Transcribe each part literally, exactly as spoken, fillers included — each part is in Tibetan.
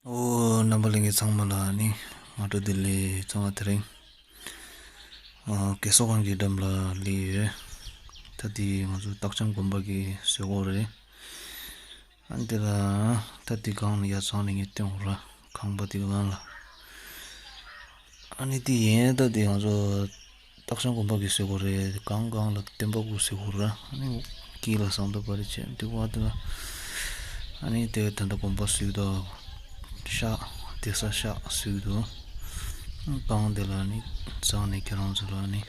ཨོ། རྣམ་པ་ལྷན་རྒྱས་ཚང་མ་ལ་ནི་སྔ་དྲོ་བདེ་ལེགས། ཚང་མ་དེ་རིང་ཨ་རྒས་གསོ་ཁང་གི་འགྲམ་ལ་སླེབས་ཡོད། ད་དེ་ང་ཚོ་སྟག་འཆམ་དགོན་པ་གི་ཟེར་གོ་རེད། ཨ་ནི་དེ་ལ་ད་དེ་སྒང་ལ་ཡར་ཚང་ནས་ངས་སྟོན་འོ་ར། ཁང་པ་དེ་སྒང་ལ། ཨ་ནི་དེ་ཡན་ད་དེ་ང་ཚོ་སྟག་འཆམ་དགོན་པ་གི་ཟེར་གོ་རེད། སྒང་སྒང་ལ་སྟོན་པ་སྐུ་ཟེར་གོ་ར། ཨ་ནི་དཀྱིལ་ལ་ཟངས་མདོག་དཔལ་རི་བྱས་འདུག་པ་དེ་ལ། ཨ་ནི་དེ་ད་ལྟ་དགོན་པ་བཞུགས་དང་ཤག་དེ་ས་ཤག་བཞུགས་འདུག་སྒང་དེ་ལ་ནི་ཚང་ནས་ཁྱེད་རང་ཚོ་ལ་ནི་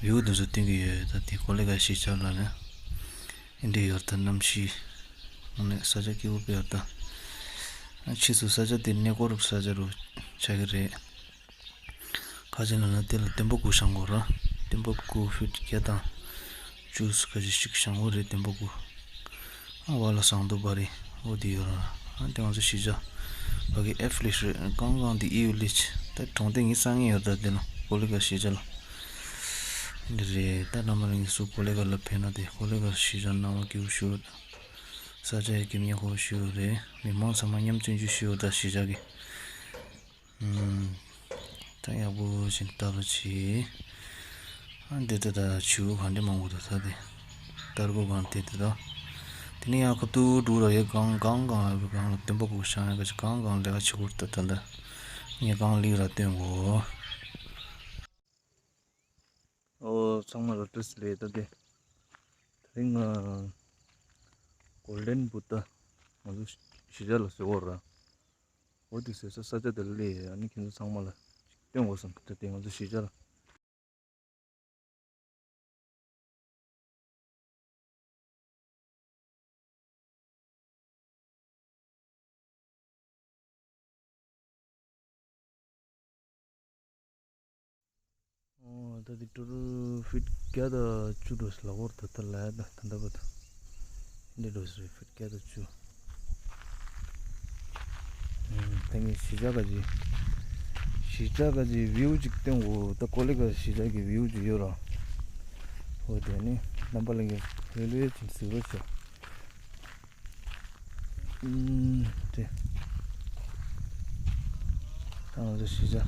བིའུ་དེ་ཚོ་སྟོན་གི་ཡོད། ད་དེ་ཀོ་ལི་གྷལ་གཞིས་ཆགས་ལ་ནི་འདི་འདྲ་ཡོད་ད། གནམ་གཤིས་དངོས་གནས་ས་ཆ་སྐྱིད་པོ་དཔེ་ཡོད་ད། ཨ་ཕྱིས་སུ་ས་ཆ་དེ་གནས་སྐོར་ས་ཆ་རུ་ཆགས་ཀྱི་རེད། ཁ་ཅིག་ལ་ན་དེ་ལ་སྟོན་པ་སྐུ་བཞེངས་གོ་ར། སྟོན་པ་སྐུ་ཕིཊ་བརྒྱ་དང་བཅུ་ཁ་ཅིག་ཞིག་བཞེངས་གོ་རེད། སྟོན་པ་སྐུ། ཨ་བ་ལ་ཟངས་མདོག་དཔལ་རི་འོ་དེ་ཡོད་ར། ཨ་དེ་ང་ཚོ་གཞིས་ཆགས་ཕ་གི་ཨེཕ་ལིཇ་རེད། སྒང་སྒང་དེ་ཨི་ཝི་ལིཇ། ད་གྲོང་སྡེ་ཉི་ཤུ་རྩ་ལྔ་ཡོད་ར། དེ་ལ་ཀོ་ལི་གྷལ་གཞིས་ཆགས་ལ། འདི་རེད། ད་རྣམ་པ་ལྷན་རྒྱས་ཚོ་ཀོ་ལི་གྷལ་ལ་ཕེབས་ན་དེ་ཀོ་ལི་གྷལ་གཞིས་ཆགས་སྣང་བ་སྐྱིད་པོ་ཞིག་ཡོད། ས་ཆ་ཡི་སྐྱིད་མྱོང་ཁོ་ཞིག་ཡོད་རེད། མི་མང་ཚང་མ་མཉམ་བཙན་བྱོལ་ཞིག་ཡོད་ད་གཞིས་ཆགས་ཀྱི། ཨུམ། ད་ཡག་པོ་ཞིག་ལྟ་རོགས་གྱིས། ཨ་འདི་ལྟ་ད་ཆུ་གང་འདྲ་མང་པོ་འདུག་ད་དེ། སྟར་གོ་གང་དེ་དེ་ད། དེ་ནས་ཡང་ཁ་ཐུག་འགྲོ་ར་ཡ་སྒང་སྒང་སྒང་ལ་སྒང་ལ་སྟོན་པ་སྐུ་བཞེངས་ཡ་ག་ཅིག་སྒང་སྒང་ལས་ཀ་བྱེད་དགོས་ད་ད་ད། ངས་སྒང་ལིག་ར་སྟོན་གོ། ཨོ་ཚང་མ་ལ་བཀྲ་ཤིས་བདེ་ལེགས། ད་དེ་དེ་རིང་ང་གོལ་ཌེན་བུ་ཏ་ང་ཚོ་གཞིས་ཆགས་ལ་ཟེར་བ་ར། འོ་དེ་ཟེར་ས་ས་ཆ་དེ་ལ་སླེབས། ཨ་ནི་ཁྱེད་ཚོ་ཚང་མ་ལ་ཅིག་སྟོན་དགོས་བསམ་གི། ད་དེ་ང་ཚོ་གཞིས་ཆགས་ལ། ཨོ་ད་དེ་ཀྲོ་རུ་ཕིཊ་བརྒྱ་དང་བཅུ་འགྲོ་ས་ལ་འོར་ད་ད་ལ་ཡ་ད་ད་ད་བ་ད་འདི་འགྲོ་ས་རེད། ཕིཊ་བརྒྱ་དང་བཅུ། ཨུམ། ད་ངས་གཞིས་ཆགས་ག་ཅིག་གཞིས་ཆགས་ག་ཅིག་བིའུ་ཅིག་སྟོན་གོ། ད་ཀོ་ལི་གྷལ་གཞིས་ཆགས་ཀྱི་བིའུ་ཅིག་ཡོད་ར། འོ་དེ་ནི་རྣམ་པ་ལྷན་རྒྱས་ལྷོད་ལྷོད་ཅིག་གཟིགས་རོགས་བྱོས། ཨུམ། དེ་ད་ང་ཚོ་གཞིས་ཆགས་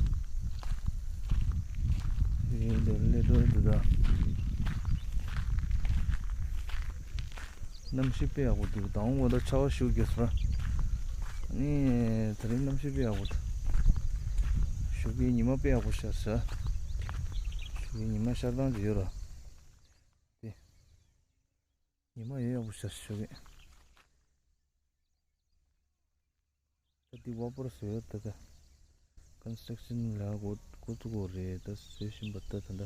ཡིན་དེ་སླེབས་འགྲོ་འདུག་ད། གནམ་གཤིས་དཔེ་ཡག་པོ་འདུག་དང་པོ་ད་ཆར་པ་ཞེ་པོ་རྒྱག་སོང་ར། ཨ་ནི་དེ་རིང་གནམ་གཤིས་དཔེ་ཡག་པོ་འདུག་ཞོགས་ཀའི་ཉི་མ་དཔེ་ཡག་པོ་ཤར་སོང་། ཞོགས་ཀའི་ཉི་མ་ཤར་སྟངས་ཅིག་ཡོད་ར། དེ། ཉི་མ་ཡོད་ཡག་པོ་ཤར་སོང་ཞོགས་ཀའི། ད་འདི་བ་པོར་བཟོས་ཡོད་ད་ད། ཀོན་སི་ཊྲག་ཤན་ལ་འགོ་འགོ་བཙུགས་པ་རེད། ད་བཟོས་བཞིན་པ་ད་ད་ད།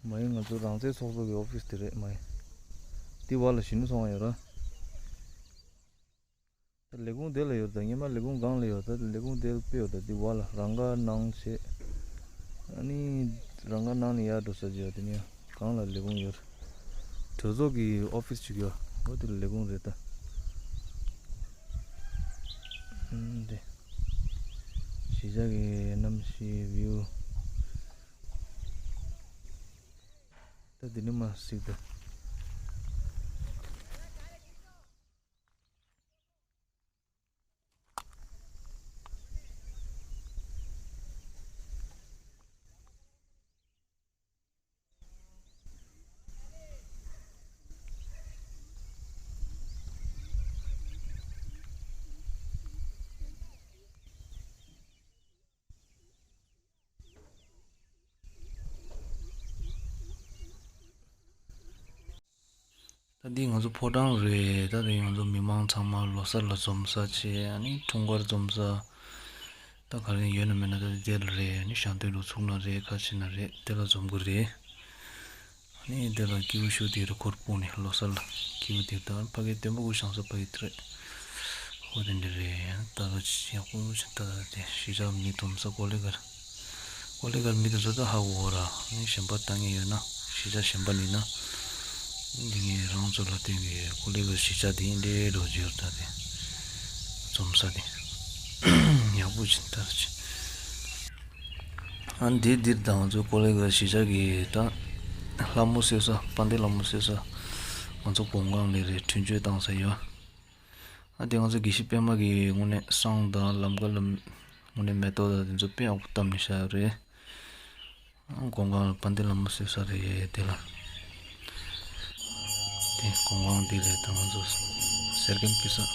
མ་ཡིན་ང་ཚོ་རང་བཙན་ཚོགས་གཙོ་གི་ཨོ་ཕིས་དེ་རེད་མ་ཡིན། འདི་བ་ལ་གཞི་ནས་སོང་བ་ཡོད་ར། ད་ལས་ཁུངས་དེ་ལ་ཡོད་ད། སྔོན་མ་ལས་ཁུངས་སྒང་ལ་ཡོད་ད། ལས་ཁུངས་དེ་ལ་དཔེ་ཡོད་ད། འདི་བ་ལ་རང་ཁ་ནང་བྱས། ཨ་ནི་རང་ཁ་ནང་ནས་ཡར་འགྲོ་ས་ཅིག་ཡོད། དེ་ནས་སྒང་ལ་ལས་ཁུངས་ཡོད། གྲོས་ཚོགས་ཀྱི་ཨོ་ཕིས་ཅིག་ཡོད། འོ་དེ་ལ་ལས་ཁུངས་རེད་ད། ཨུམ། དེ་གཞིས་ཆགས་ཀྱི་གནམ་གཤིས་བིའུ། ད་འདི་ནས་མར་གཟིགས་ད། ད་འདི་ང་ཚོ་ཕོ་བྲང་རེད། ད་འདི་ང་ཚོ་མི་མང་ཚང་མ་ལོ་གསར་ལ་འཛོམས་ས་བྱས། ཨ་ནི་འཁྲུངས་སྐར་འཛོམས་ས། ད་ག་རེ་ཡོད་ན་མེད་ན་ད་འདི་དེ་ལ་རེད། ཨ་ནི་ཞང་སྟོད་ལུག་ཚུགས་ན་རེད། ཁ་ཕྱེ་ན་རེད། དེ་ལ་འཛོམས་གི་རེད། ཨ་ནི་དེ་ལ་སྐྱིད་པོ་ཞུ་དེ་རུ་འཁོར་སྤུངས་ནས་ལོ་གསར་ལ་སྐྱིད་པོ་དེ་ད་ཕ་གི་སྟོན་པ་སྐུ་བཞེངས་ས་ཕ་གི་དེ་རེད། ཨོ་དེ་འདྲ་རེད། ད་ལོ་ཅི་ཡག་པོ་ཞིག་ད་ལྟ་དེ་གཞིས་ཆགས་མི་འཛོམས་ས་ཀོ་ལི་གྷལ། ཀོ་ལི་གྷལ་མི་དེ་ཚོ་ད་ཧ་གོ་ར། ཨ་ནི་གཞན་པ་ལྟ་མཁན་ཡོད་ན་གཞིས་ཆགས་གཞན་པ་ནས་ན། འདི་ངས་རང་ཚོ་ལ་བསྟན་གི་ཀོ་ལི་གྷལ་གཞིས་ཆགས་དེ་འདྲའི་རོ་བརྗོད་ད་དེ་འཛོམས་ས་དེ་ཡག་པོ་ཞིག་ད་ཅི། ཨ་འདི་འདིར་ད་ང་ཚོ་ཀོ་ལི་གྷལ་གཞིས་ཆགས་ཀྱི་ད་ལྷ་མོ་གསོལ་ས། དཔལ་ལྡན་ལྷ་མོ་གསོལ་ས། ང་ཚོ་གོམ་གང་ལས་རེད། འཕྲིན་བཅོལ་བཏང་ས་ཡོད། ཨ་དེ་ང་ཚོ་དགེ་བཤེས་པད་མ་གིས་དངོས་གནས་བསང་དང་ལམ་ཁ་ལ་དངོས་གནས་མེ་ཏོག་དང་དེ་ཚོ་དཔེ་ཡག་པོ་བཏབ་ནས་བཞག་ཡོད་རེད། ཨ་གོང་གང་ལ་དཔལ་ལྡན་ལྷ་མོ་བཟོས་ས་རེད་དེ་ལ། དེ་གོང་གང་དེ་རེད། ད་ང་ཚོ་ཟེར་མཁན་ཕུལ་ས།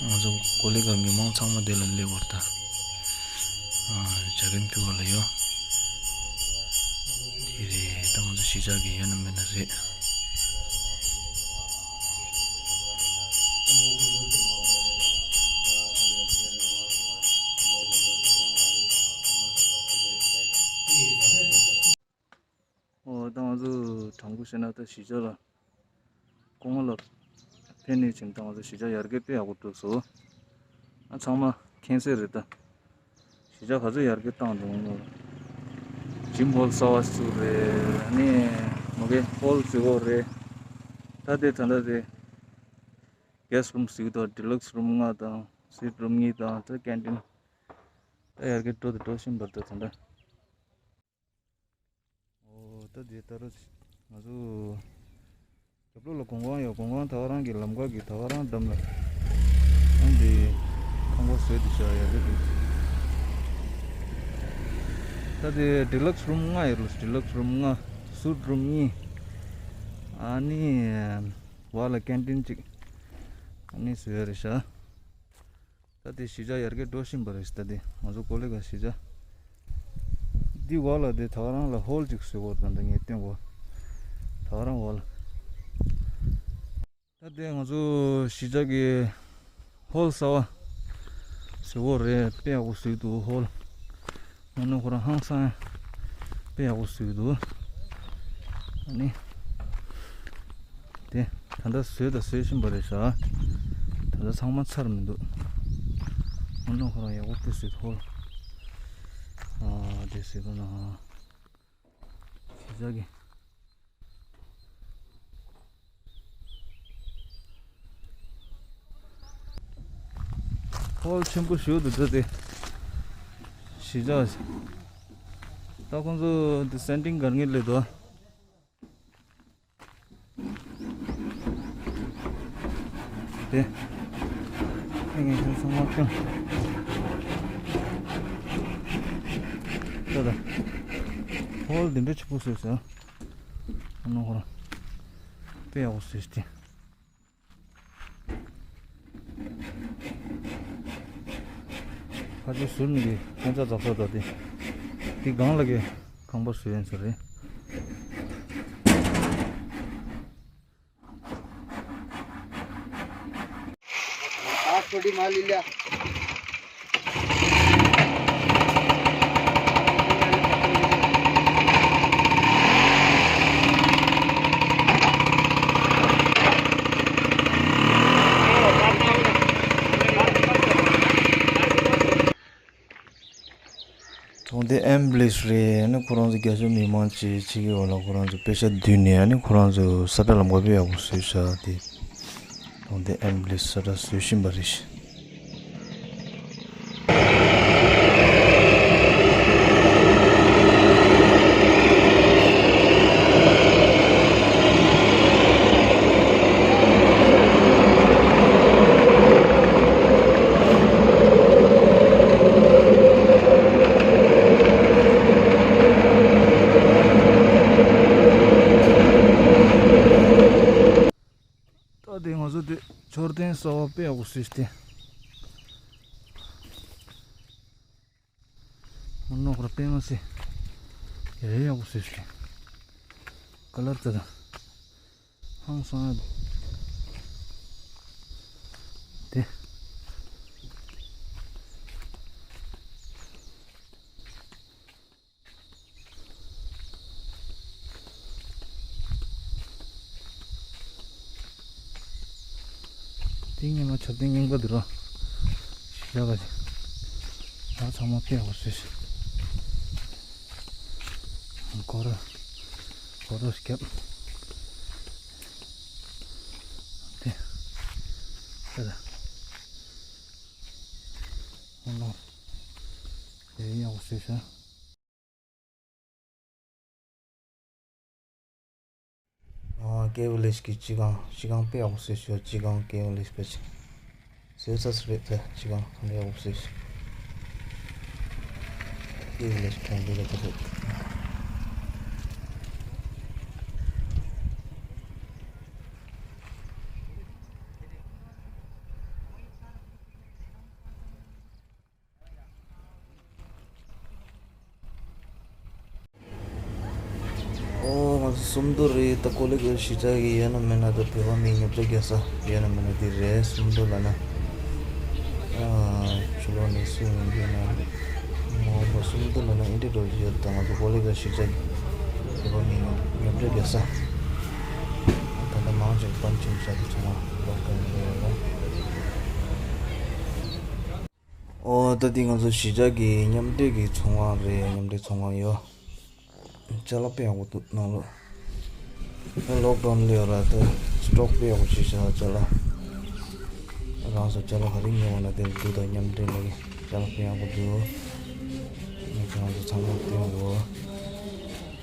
ང་ཚོ་ཀོ་ལི་གྷལ་མི་མང་ཚང་མ་དེ་ལ་སླེབས་པར་ད། ཨ་ཇ་རིམ་ཕུལ་བ་ལ་ཡོད། དེ་རེད། ད་ང་ཚོ་གཞིས་ཆགས་ཀྱི་ཡོད་ན་མེད་ན་རེད། ཨོ་ད་ང་ཚོ་དྲང་པོ་བཤད་ན་ད་གཞིས་ཆགས་ལ་སྐུ་ངོ་ལ་ཕེབས་ནས་ཕྱིན། ད་ང་ཚོ་གཞིས་ཆགས་ཡར་རྒྱས་དཔེ་ཡག་པོ་འགྲོ་སོང་། ཨ་ཚང་མ་མཁྱེན་གསལ་རེད་ད། གཞིས་ཆགས་ག་ཚོད་ཡར་རྒྱས་བཏང་འདུག་ནོ། ཇིམ་ཧོལ་གསར་པ་བཙུགས་རེད། ཨ་ནི་མ་གི་ཧོལ་བཟོས་ཡོད་རེད། ད་དེ་ད་ལྟ་དེ་གེ་སི་རུམ་བཟོས་འདུག་ཌི་ལག་སི་རུམ་ལྔ་དང་སུ་ཝིཊ་རུམ་གཉིས་དང་ད་ཀེན་ཊིན། ད་ཡར་རྒྱས་འགྲོ་དང་འགྲོ་བཞིན་པ་རེད་ད་ད་ལྟ། ཨོ་ད་དེ་ལྟར་ང་ཚོ་རྒྱབ་ལོགས་ལ་གོང་གང་ཡོད། གོང་གང་ད་ག་རང་གི་ལམ་ཁ་གི་ད་ག་རང་འགྲམ་ལ་ཨ་འདི་ཁང་པ་བཟོས་ཏེ་བཞག་ཡག་པོ་འདུག་ད་དེ་ཌི་ལག་སི་རུམ་ལྔ་ཡོད་རེད། ཌི་ལག་སི་རུམ་ལྔ། སུ་ཝིཊ་རུམ་གཉིས། ཨ་ནི་འོག་ལ་ཀེན་ཊིན་གཅིག་ཨ་ནི་བཟོས་ཡོད་རེད་ཤག་ད་དེ་གཞིས་ཆགས་ཡར་རྒྱས་འགྲོ་བཞིན་པ་རེད། ད་དེ་ང་ཚོ་ཀོ་ལི་གྷལ་གཞིས་ཆགས། འདི་འོག་ལ་དེ་ད་ག་རང་ལ་ཧོལ་ཅིག་བཟོས་ཡོད་རེད། ད་ངས་སྟོན་གོ། ད་ག་རང་འོག་ལ། ད་དེ་ང་ཚོ་གཞིས་ཆགས་ཀྱི་ཧོལ་གསར་པ་བཟོས་ཡོད་རེད། དཔེ་ཡག་པོ་བཟོས་འདུག་ཧོལ། ཨ་ནི་ཁོ་རང་ཧང་སང་དཔེ་ཡག་པོ་བཟོས་འདུག་ཨ་ནི། དེ་ད་ལྟ་བཟོས་དང་བཟོ་བཞིན་པ་རེད་ཤག་ད་ལྟ་ཚང་མ་ཚར་མི་འདུག་ཨ་ནི་ཁོ་རང་ཡག་པོ་དཔེ་བཟོས་འདུག་ཨ་དེ་བཟོས་འདུག་ན། གཞིས་ཆགས་ཀྱི་ཧོལ་ཆེན་པོ་ཞིག་འདུག་ད་དེ་གཞིས་ཆགས། ད་ཁོང་ཚོ་འདི་སེན་ཊིང་གར་ངེས་ལས་དོ། དེ། ཨེ་ངས་ཁྱོད་ཚང་མ་ཁྱོད། ད་ད། ཧོལ་འདི་འདྲ་ཆེན་པོ་བཟོས་ཟེར། ཨ་ནོ་ཧོ་ར། དཔེ་ཡག་པོ་བཟོས་ཏེ། ཕ་ཆེ་ཟུར་ནས་ཀྱི་ཁོང་ཚ་རྫོགས་ས་དང་དེ། དེ་སྒང་ལ་ཀྱི་ཁང་པ་བཟོས་ཡིན་ས་རེད། ཐོང་ཏེ་ཨེམ་བྷི་ལེ་ཇི་རེད། ཨ་ནི་ཁོ་རང་ཚོ་རྒྱ་ཆེ་མི་མང་ཆེ་ཆེ་གི་འོག་ལ་ཁོ་རང་ཚོ་པེ་ཤ་བསྡུས་ནས་ཨ་ནི་ཁོ་རང་ཚོ་ས་ཆ་ལམ་ཁ་དཔེ་ཡག་པོ་བཟོས་བཞག་དེ། ཐོང་ཏེ་ཨེམ་བྷི་ལེ་ཇི་ས་ཆ་བཟོས་བཞིན་པ་རེད། ད་དེ་ང་ཚོ་དེ་མཆོད་རྟེན་གསར་པ་དཔེ་ཡག་པོ་བཟོས་ཏེ། ཨ་ནོ་ཁོ་ར་དཔེ་མ་སྲིད། ཡ་ཡ་ཡག་པོ་བཟོས་ཤིག་ཀ་ལར་ཙ་དང་། ཧང་སང་ཡ། དེ། དེ་ཉི་མ་ཆབ་ཏིང་རྙིང་པ་འདི་རོ། ཞི་བྱ་ག་ཅིག་ང་ཚང་མ་ཕེ་ཡག་པོ་བཟོས་ཤིག་སྒོ་ར། སྒོ་ར་རྒྱབ། དེ། དེ་ལ། ཨོ་ནོ། དེ་ཡག་པོ་བཟོས་ཤག་ཨ་ཀེ་བི་ལེཇ་གི་སྤྱི་ཁང་། སྤྱི་ཁང་དཔེ་ཡག་པོ་བཟོས་ཤག་སྤྱི་ཁང་ཀེ་བི་ལེཇ་དཔེ་ཆ། ཟོས་ཚར་ཚར་རེད་ད། ཅི་གང་གང་ཡག་པོ་ཟོས། ཨི་ལས་ཐོན་པའི་ལས་ཀ་རེད། ཨོ། ང་ཚོ་སུམ་མདོ་རེད། ད་ཀོ་ལི་གྷལ་གཞིས་ཆགས་ཀྱི་ཡོད་ན་མེད་ན་ད་བོད་པ་མིའི་ཉོ་སྒྲུབ་རྒྱག་ས་ཡོད་ན་མེད་ན་དེ་རེད། སུམ་མདོ་ལབ་ན། ཨ། ཕྱི་ལོགས་ནས་སུ་ཡོང་རྒྱུ་ན་མ་འོངས་པ་སུམ་མདོ་ལབ་ན་ཨིན་དྲི་རོ་ཇི་ཡོད། ད་ང་ཚོ་ཀོ་ལི་གྷལ་གཞིས་ཆགས་ཀྱི་བོད་པ་མིའི་ཉོ་སྒྲུབ་རྒྱག་ས། ད་ལྟ་མང་ཆེ་བན་ཆུང་ཤ་དེ་ཚང་མ་ལོག་གི་ཡོད་རེད། ཨོ། ད་འདི་ང་ཚོ་གཞིས་ཆགས་ཀྱི་མཉམ་འབྲེལ་གྱི་ཚོང་ཁང་རེད། མཉམ་འབྲེལ་ཚོང་ཁང་ཡོད། ཅ་ལག་དཔེ་ཡག་པོ་འདུག་ནང་ལོགས། ད་ལོག་ཌའོན་སླེབས་ཡོད་ར། ད་སི་ཊོག་དཔེ་ཡག་པོ་བྱས་ཤག་ཅ་ལག་རང་ཚོ་ཅ་ལག་ག་རེ་ཉོས་པ་ན་དེ་འདུག་ད་མཉམ་འབྲེལ་ལ་ཅ་ལག་དཔེ་ཡག་པོ་འདུག་ང་ཚོ་ཚང་མ་སྟོན་དགོས།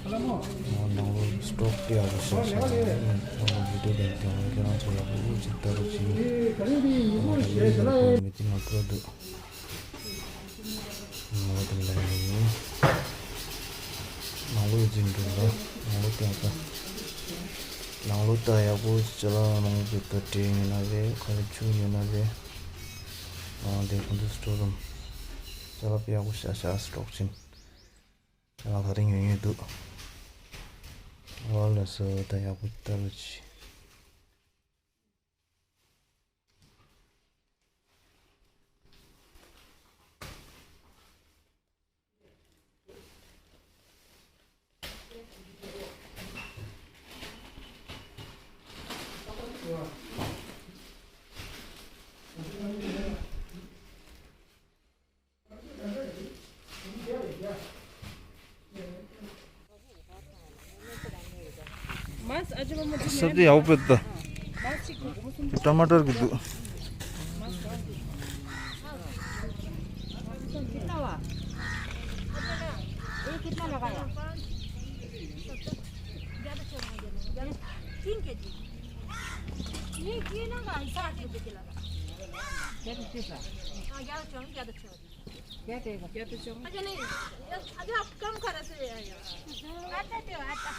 ནང་ལོགས་སི་ཊོག་དཔེ་ཡག་པོ་བྱས་ཤག་ནང་ལོགས་བི་ཌིའོ་ལེན་སྟེ་ཁྱེད་རང་ཚོ་ཡག་པོ་ཅིག་ལྟ་རོགས་གྱིས། ང་ཚོ་ལས་ཡག་པོ་མི་དེ་ང་བཀོད་འདུག་ངོ་དེ་ལ་ཡིན། ནང་ལོགས་འཛིན་འགྲོ་ལ། ནང་ལོགས་སྟོན་ས། ནང་ལོགས་ད་ཡག་པོ་ཅ་ལག་མང་པོ་འདུག་ད་འབྲས་ཉོས་ན་རེད། ག་རེ་ཆུ་ཉོས་ན་རེད། ཨ། འདི་ཁོང་ཚོའི་སི་ཊོར་རུམ། ཅ་ལག་དཔེ་ཡག་པོ་ཤ་ཤ་སི་ཊོག་ཕྱིན། ཅ་ལག་ག་རེ་ཉོས་ཉོས་འདུག་ཨོ་ལགས་སོ། ད་ཡག་པོ་ལྟ་རོགས་གྱིས། सब्जी हाउ पे तो टमाटर की दू। कितना हुआ? ये कितना लगाया? तीन केजी। ये, ये ना भाई, साठ रुपए किलो। हाँ, ग्यारह सौ, ग्यारह सौ। क्या कहेगा? क्या तो चाहो? अच्छा, नहीं, अच्छा, आप कम करो से। अच्छा, दो, अच्छा।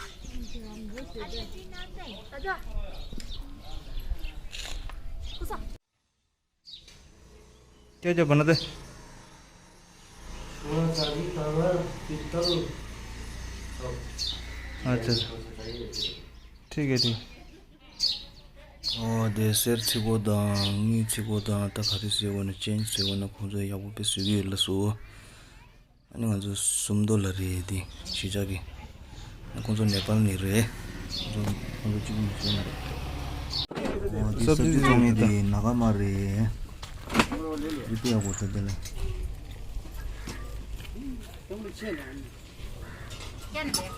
अच्छा, तीन आते हैं। अच्छा। कुछ क्या क्या बनाते? सोना, चांदी, तांबा, पीतल, सब। अच्छा। ठीक है, ठीक। ཨོ། དེ་གསེར་ཚིག་པོ་དང་དངུལ་ཚིག་པོ་དང་ད་ག་རེ་ཟེར་དགོས་ན་ཅེན་ཟེར་དགོས་ན་ཁོང་ཚོ་ཡག་པོ་དཔེ་བཟོ་གི་ཡོད་ལགས་སོ། ཨ་ནི་ང་ཚོ་སུམ་མདོ་ལ་རེད། དེ་གཞིས་ཆགས་ཀྱི། ཁོང་ཚོ་ནེ་པཱལ་ནས་རེད། ཁོང་ཚོ་ཁོང་ཚོ་གཅིག་པུ་མི་ཤེས་ན་རེད། ཨོ། དེ་སབ་ཇི་བཙོང་མཁན་དེ་ནཱ་ག་མ་རེད། དེ་དཔེ་ཡག་པོ་ད་དེ་ལ། क्या नहीं भैया?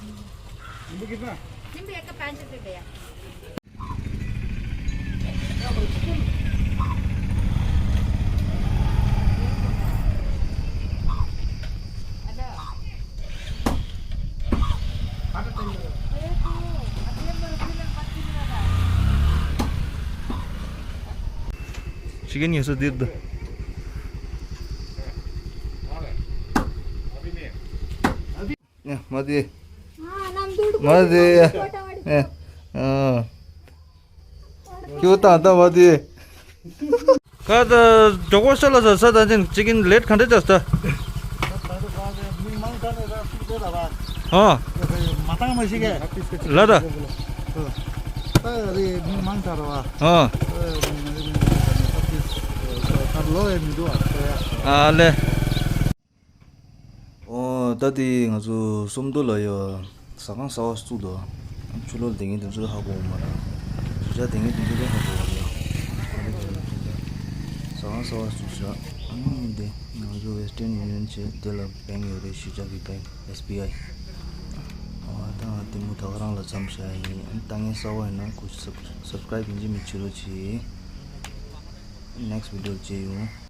नींबू कितना? नींबू एक का पाँच रुपये भैया। Chicken ये सब दे दो। ཨ། མ་དེ། མ་དེ། ཨ། ཁྱོད་ད་ད་མ་དེ། ཁ་ད་མགྱོགས་པོ་ཤ་ལ་ཟ་ས་ད་ཅིན་ཅི་ཀིན་ལེད་ག་འདྲ་བྱས་ས། ཨ། ལ་ད། ཨ། ཨ་ལེ། ཨོ། ད་དེ་ང་ཚོ་སུམ་མདོ་ལ་ཡོད། ཟ་ཁང་གསར་པ་བཙུགས་འདུག་ཆུ་ལོག་ལ་བསྡད་མཁན་དེ་ཚོ་ཧ་གོ་མ་རེད། གཞིས་ཆགས་བསྡད་མཁན་དེ་ཚོ་ཧ་གོ་མ་རེད། ཟ་ཁང་གསར་པ་བཙུགས་ཤག་ཨ་ནི་འདི་ང་ཚོ་Western Union བྱས། དེ་ལ་bank ཡོད་རེད། གཞིས་ཆགས་ཀྱི་bank S B I། ཨོ། ད་ང་ལྟད་མོ་ད་ག་རང་ལ་མཚམས་བཞག་ཡིན། ཨ་ནི་ལྟ་མཁན་གསར་པ་ཡིན་ན་ཁོ་subscribe ཡིན་གཅིག་མིན་གཅིག་བྱེད་རོགས་གྱིས། Next video ལ་མཇལ་ཡོང་།